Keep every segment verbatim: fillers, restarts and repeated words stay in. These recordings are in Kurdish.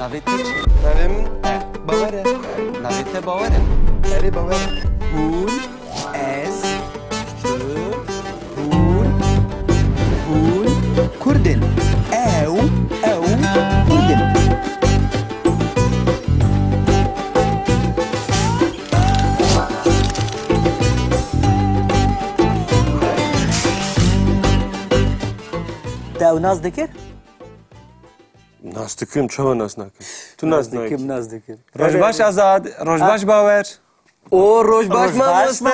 Navê te çi? Navê min Bawer e. Navê te Bawer e? Erê, Bawer e. Hûn, ez, tu, hûn, hûn Kurd in. Ew, ew Kurd in. Te ew nas dikir? Nas dikim, çawa nas nakim? Tu nas nakî. Nas dikim, nas dikim. Roj baş Azad, roj baş Bawer. O, roj baş mamoste.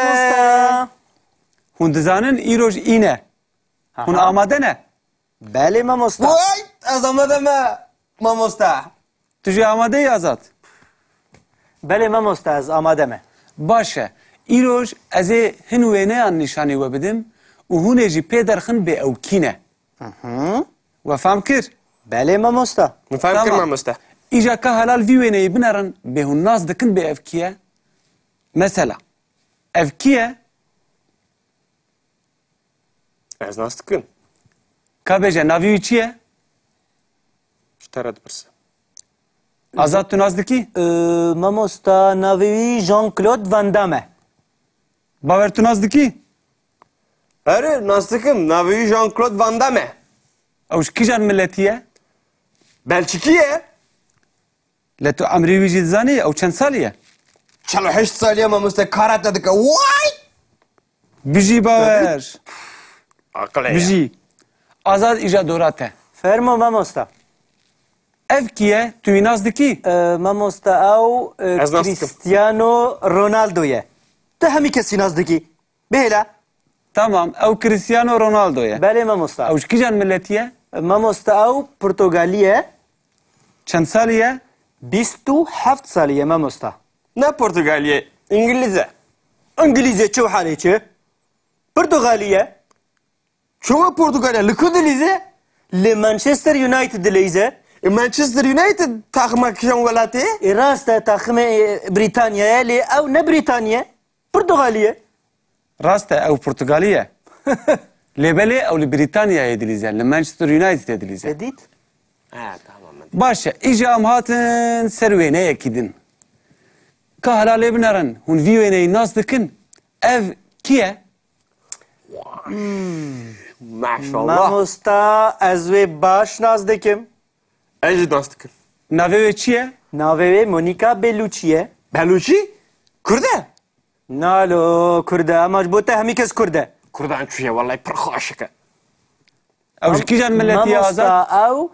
Hûn dizanin îroj îne. Hûn amade ne? Belê mamoste. Way, ez amade me mamoste. Tu jî amade yî Azad? Belê mamoste, ez amade me. Baş e. Îroj ez ê hin wêneyan nîşanî we bidim û hûn ê jî pê derxin bê ew kî ne. Hı hı. We fam kir? Belê mamosta. Min fam kir mamosta. Îja ka helal vî wêneyê binerin, bê hûn nas dikin bê ev kî ye? Mesela, ev kî ye? Ez nas dikim. Ka bêje, navê wî çi ye? Ji te re dipirsim. Azad, tu nas dikî? Ee, mamosta, navê wî Jean-Claude Van Damme e. Bawer, tu nas dikî? Erê, nas dikim. Navê wî Jean-Claude Van Damme e. Ew ji kîjan miletî ye? Belçikî ye. Lê tu emrê wî jî dizanî? Ew çend salî ye? Çel û heşt salî ye mamoste, karate dike. Way! Bijî Bawer. Aqilê. Bijî. Azad, îja dora te. Fermo mamosta. Ev kî ye? Tu wî nas dikî? Ee, mamosta, ew, e, Ez nas dikim. Cristiano Ronaldo ye. Tu hemî kesî nas dikî. Bihêle. Tamam, ew Cristiano Ronaldo ye. Belê mamosta. Ew ji kîjan miletî ye? Mamosta, ew Portugalî ye. Çend salî ye? Bîst û heft salî ye mamosta. Ne Portugalî ye, Îngilîz e. Îngilîz e, çi halê çi? Portugalî ye. Çawa Portugalya? Li ku dilîze? Li Manchester United dilîze. E, Manchester United taxima kîjan welatê? E, rast e, taximê, e, Brîtanya ye, lê ew ne Brîtanya ye. Portugalî ye. Rast e, ew Portugalî ye. Lê belê ew li Brîtanyayê dilîze, li Manchester Unitedê dilîze. Te dît? Ha, tamam, min dît. Baş e, îja em hatin ser wêneyekî din. Ka helalê binerin, hûn vî wêneyî nas dikin? Ev kî ye? Maşallah. Mamosta, ez wê baş nas dikim. Ez jî nas dikim. Navê wê çi ye? Navê wê Monika Bellucci ye. Bellucci? Kurd e? Nalo, Kurd e. Ema ji bo te hemî kes Kurd e. Kurdan çûye, wellahî pir xweşik e. Ew ji kîjan miletî ye, Azad? Mamosta, ew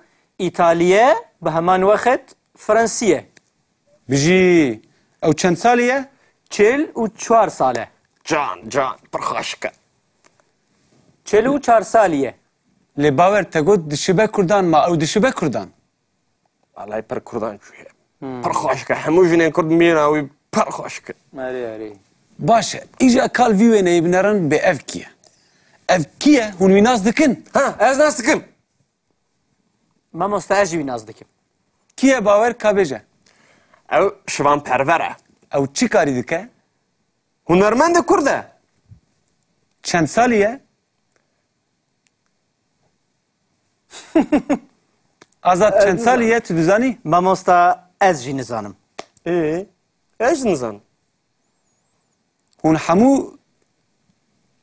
Îtalî ye, bi heman wext Fransî ye. Bijî. Ew çend salî ye? Çil û çar sal e. Can, can, pir xweşik e. Çil û çar salî ye. Lê Bawer, te got dişibe Kurdan, ma ew dişibe Kurdan? Wellahî pir Kurdan çûye. Hmm. Pir xweşik e. Hemû jinên Kurd mîna wî pir xweşik e. Erê, erê. Baş e. Îja kal vî wêneyê binerin bê ev kî ye? Ev kî ye? Hûn wî nas dikin? Ha, ez nas dikim. Mamosta, ez jî wî nas dikim. Kî ye Bawer, ka bêje? Ew Şivan Perwer e. Ew çi karî dike? Hunermendê Kurd e. Çend salî ye? Azad, çend salî ye, tu dizanî? Mamosta, ez jî nizanim. Ê, ez jî nizanim. Hûn hemû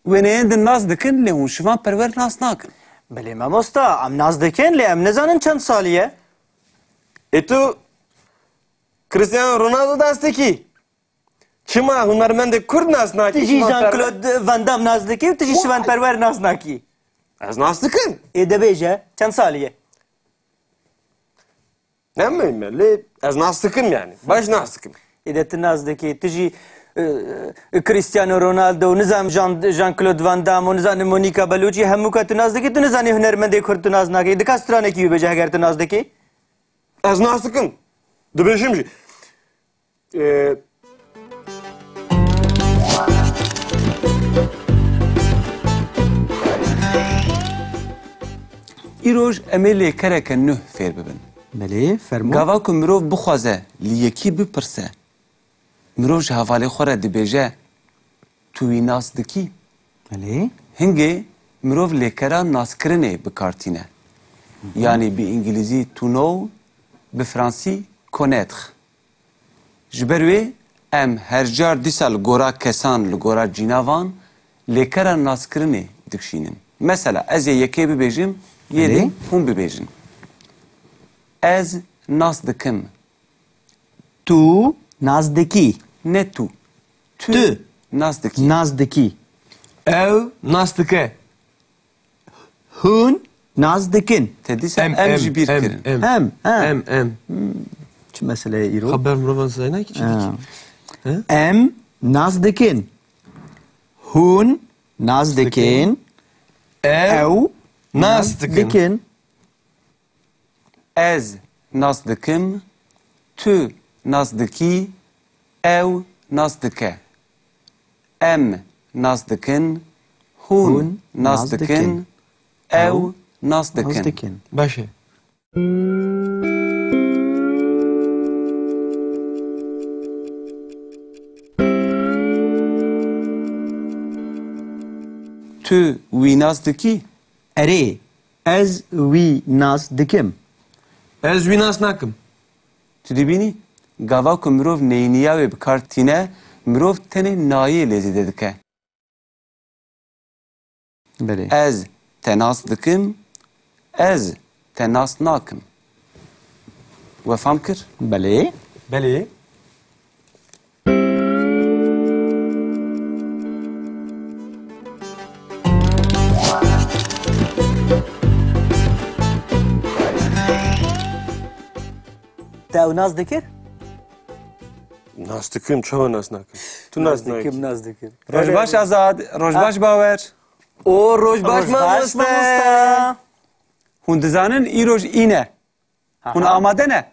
wêneyên din nas dikin, lê hûn Şivan Perwer nas nakin. Belê mamosta, em nas dikin, lê em nizanin çend salî ye. Ê tu Cristiano Ronaldo nas dikî? Çima hunermendê Kurd nas nakî? Tu jî Jean-Claude Van Damme nas dikî û tu jî Şivan Perwer nas nakî. Ez nas dikim. Ê de bêje, çend salî ye? Ne muhîm e, lê ez nas dikim yani. Baş nas dikim. Ê de tu nas dikî, tu jî, e, Cristiano Ronaldo, nizam Jean, Jean-Claude Van Damme û nizanim Monica Bellucci, hemûka tu nas dikî, tu nizanî hunermendê Kurd tu nas nakî. Dika stranekî wî bêje heger tu nas dikî. Ez nas dikim. Dibêjim jî. Ee, Îroj em ê lêkereke nuh fêr bibin. Belê, fermo. Gava ku mirov bixwaze li yekî bipirse, mirov ji hevalê xwe re dibêje, tu wî nas dikî? Belê. Hingê mirov lêkera naskirinê bi kar tîne. Hı hı. Yanî bi îngilîzî to know, bi fransî connaître. Ji ber wê em her car dîsa li gora kesan, li gora cînavan lêkera naskirinê dikişînin. Mesela ez ê yekê bibêjim, yê Erê. din hûn bibêjin. Ez nas dikim. Tu nas dikî. Ne tu. Tu Tu. nas dikî. Nas dikî. Ew nas dike. Hûn nas dikin. Te dîsa Em, em em, jî bîr em, kirin. em. Em, ha. Em, em. Çi meseleyê îro? Xeber mirovan zayna ki çi Ha. dikî? He? Em nas dikin. Hûn nas dikin. Ew Ew nas dikin. dikin. Ez nas dikim, tu nas dikî, ew nas dike. Em nas dikin, hûn Hûn nas nas dikin, dikin. ew Ew nas nas dikin. dikin. Baş e. Tu wî nas dikî? Erê, ez wî nas dikim. Ez wî nas nakim. Tu dibînî, gava ku mirov neyniya wê bi kar tîne, mirov tenê nayê lê zêde dike. Belê. Ez te nas dikim, ez te nas nakim. We fam kir? Belê. Belê. Te ew nas dikir? Nas dikim, çawa nas nakim? Tu nas Nas dikim, nakî. nas dikim. Roj baş Azad, roj baş Bawer. O roj baş Roj baş mamoste. mamoste. Hûn dizanin îroj îne. Hûn Aha. amade ne?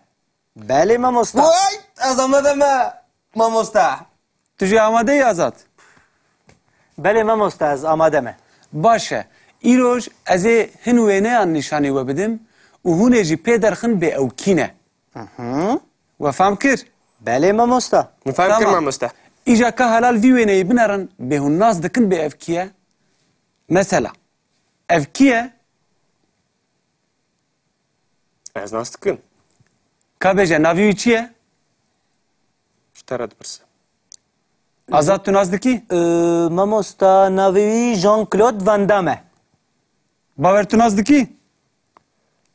Belê mamosta. Vay, ez amade me mamosta. Tu jî amade yî Azad? Belê mamosta, ez amade me. Baş e. Îroj ez ê hin wêneyan nîşanî we bidim û hûn ê jî pê derxin bê ew kî ne. Hı hı. We fam kir? Belê mamosta. Min fam kir Tamam. mamosta. Îja ka helal vî wêneyî binerin bê hûn nas dikin bê ev kî ye? Mesela, ev kî ye? Ez nas dikim. Ka bêje, navê wî çi ye? Ji te re dipirsim. Azad, tu nas dikî? Ee, mamosta, navê wî Jean-Claude Van Damme e. Bawer, tu nas dikî?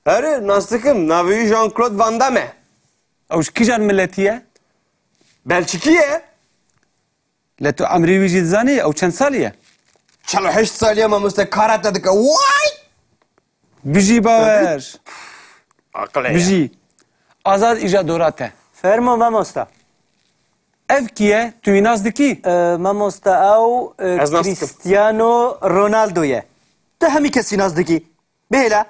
Erê, nas dikim. Navê wî Jean-Claude Van Damme e. Ew ji kîjan miletî ye? Belçikî ye. Lê tu emrê wî jî dizanî? Ew çend salî ye? Çel û heşt salî ye mamoste, karate dike. Way! Bijî Bawer. Aqil heye. Bijî. Azad, îja dora te. Fermo mamosta. Ev kî ye? Tu wî nas dikî? Ee, mamosta, ew, e, Ez nas dikim. Cristiano Ronaldo ye. Tu hemî kesî nas dikî. Bihêle.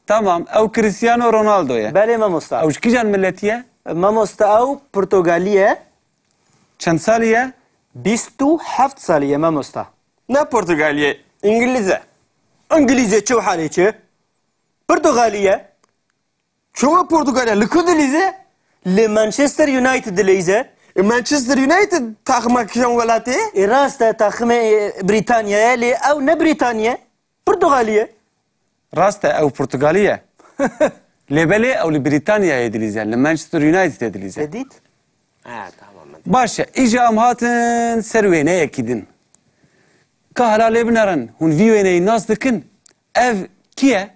Tamam, ew Cristiano Ronaldo ye. Belê mamosta. Ew ji kîjan miletî ye? Mamosta, ew Portugalî ye. Çend salî ye? Bîst û heft salî ye mamosta. Ne Portugalî ye, Îngilîz e. Îngilîz e, çi û halê çi? Portugalî ye. Çawa Portugalya? Li ku dilîze? Li Manchester United dilîze. E, Manchester United taxima kîjan welatê? E, rast e, taximê, e, Brîtanya ye, lê ew ne Brîtanya ye. Portugalî ye. Rast e, ew Portugalî ye. Lê belê ew li Brîtanyayê dilîze, li Manchester Unitedê dilîze. Te dît? Ha, tamam, min dît. Baş e, îja em hatin ser wêneyekî din. Ka hela lê binerin, hûn vî wêneyî nas dikin? Ev kî ye?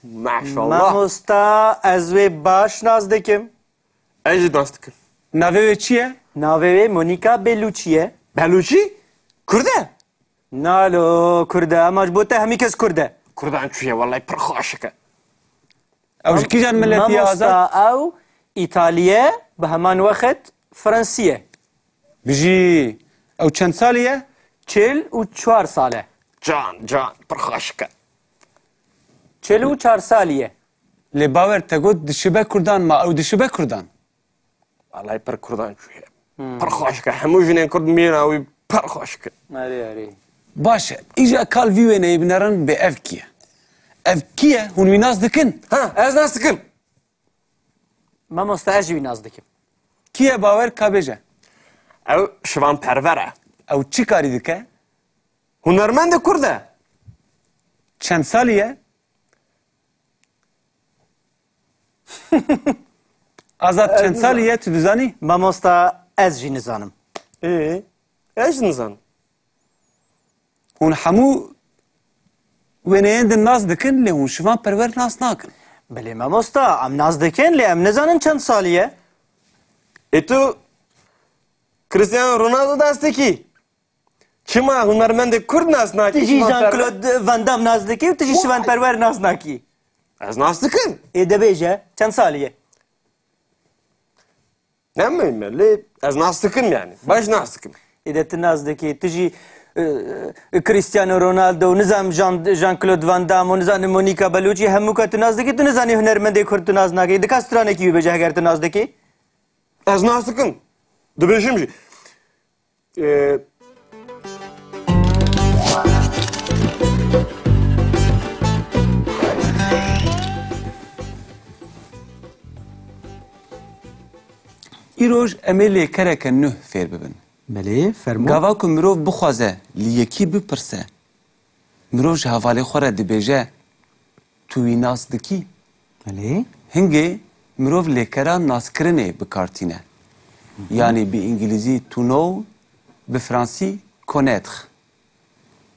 Maşallah. Mamosta, ez wê baş nas dikim. Ez jî nas dikim. Navê wê çi ye? Navê wê Monica Bellucci ye. Bellucci? Kurd e? Nalo, Kurd e. Ema ji bo te hemî kes Kurd e. Kurdan çûye, wellahî pir xweşik e. Ew ji kîjan miletî ye, Azad? Mamosta, ew Îtalî ye, bi heman wext Fransî ye. Bijî. Ew çend salî ye? Çil û çar sal e. Can, can, pir xweşik e. Çil û çar salî ye. Lê Bawer, te got dişibe Kurdan, ma ew dişibe Kurdan? Wellahî pir Kurdan çûye. Hmm. Pir xweşik e. Hemû jinên Kurd mîna wî pir xweşik e. Erê, erê. Baş e. Îja kal vî wêneyê binerin bê ev kî ye? Ev kî ye? Hûn wî nas dikin? Ha, ez nas dikim. Mamosta, ez jî wî nas dikim. Kî ye Bawer, ka bêje? Ew Şivan Perwer e. Ew çi karî dike? Hunermendê Kurd e. Çend salî ye? Azad, çend salî ye, tu dizanî? Mamosta, ez jî nizanim. Ê, ez jî nizanim. Hûn hemû wêneyên din nas dikin, lê hûn Şivan Perwer nas nakin. Belê mamosta, em nas dikin, lê em nizanin çend salî ye. Ê tu Cristiano Ronaldo nas dikî? Çima hunermendê Kurd nas nakî? Tu jî Şivan Perwer? Jean-Claude Van Damme nas dikî û tu jî Şivan Perwer nas nakî. Ez nas dikim. Ê de bêje, çend salî ye? Ne muhîm e, lê ez nas dikim yani. Baş nas dikim. Ê de tu nas dikî, tu jî, e, e, Cristiano Ronaldo, nizam Jean, Jean-Claude Van Damme û nizanim Monica Bellucci, hemûka tu nas dikî, tu nizanî hunermendê Kurd tu nas nakî. Dika stranekî wî bêje heger tu nas dikî? Ez nas dikim. Dibêjim jî. Ee, Îroj em ê lêkereke nuh fêr bibin. Belê, fermo. Gava ku mirov bixwaze li yekî bipirse, mirov ji hevalê xwe re dibêje, "Tu wî nas dikî?" Belê. Hingê mirov lêkera naskirinê bi kar tîne. Hı hı. Yanî bi îngilîzî "to know", bi fransî "connaître".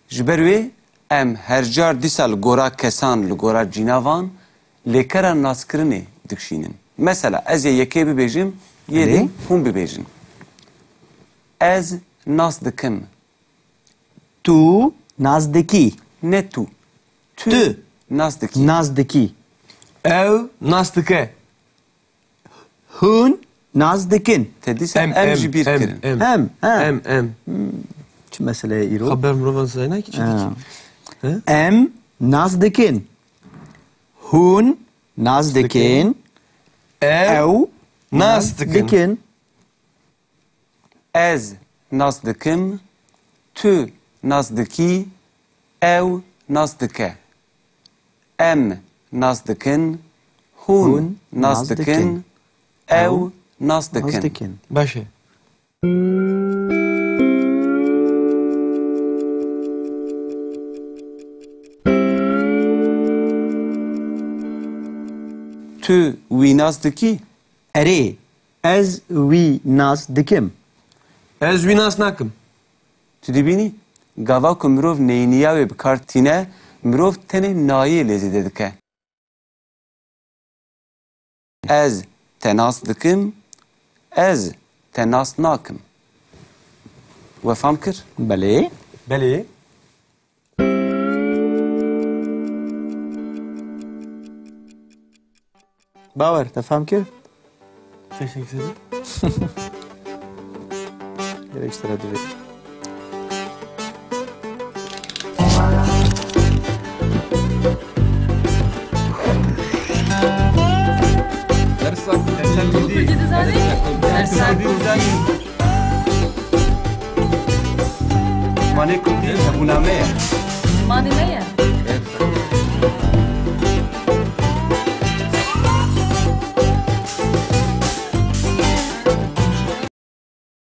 Ji ber wê em her car dîsa li gora kesan, li gora cînavan lêkera naskirinê dikişînin. Mesela ez ê yekê bibêjim, yê Belê. din hûn bibêjin. Ez nas dikim. Tu nas dikî. Ne tu. Tu Tu. nas dikî. Nas dikî. Ew nas dike. Hûn nas dikin. Te dîsa Em, em em, jî bîr em, kirin. em. Em, ha. Em, em. Çi mesele ye îro? Xeber mirovan zayna ki çi Ha. dikî? He? Em nas dikin. Hûn nas dikin. Ew Ew nas dikin. dikin. Ez nas dikim, tu nas dikî, ew nas dike. Em nas dikin, hûn Hûn nas nas dikin, dikin. ew nas dikin. Nas dikin. Baş e. Tu wî nas dikî? Erê, ez wî nas dikim. Ez wî nas nakim. Tu dibînî, gava ku mirov neyniya wê bi kar tîne, mirov tenê nayê lê zêde dike. Ez te nas dikim, ez te nas nakim. We fam kir? Belê. Belê. Bawer, te fam kir? Teşekkür ederim. Gerek sıra direkt. Dersa Kurdî dizanî? Dersa Kurdî dizanî? Manê Kurdî hebûna me ye. Manê me ye.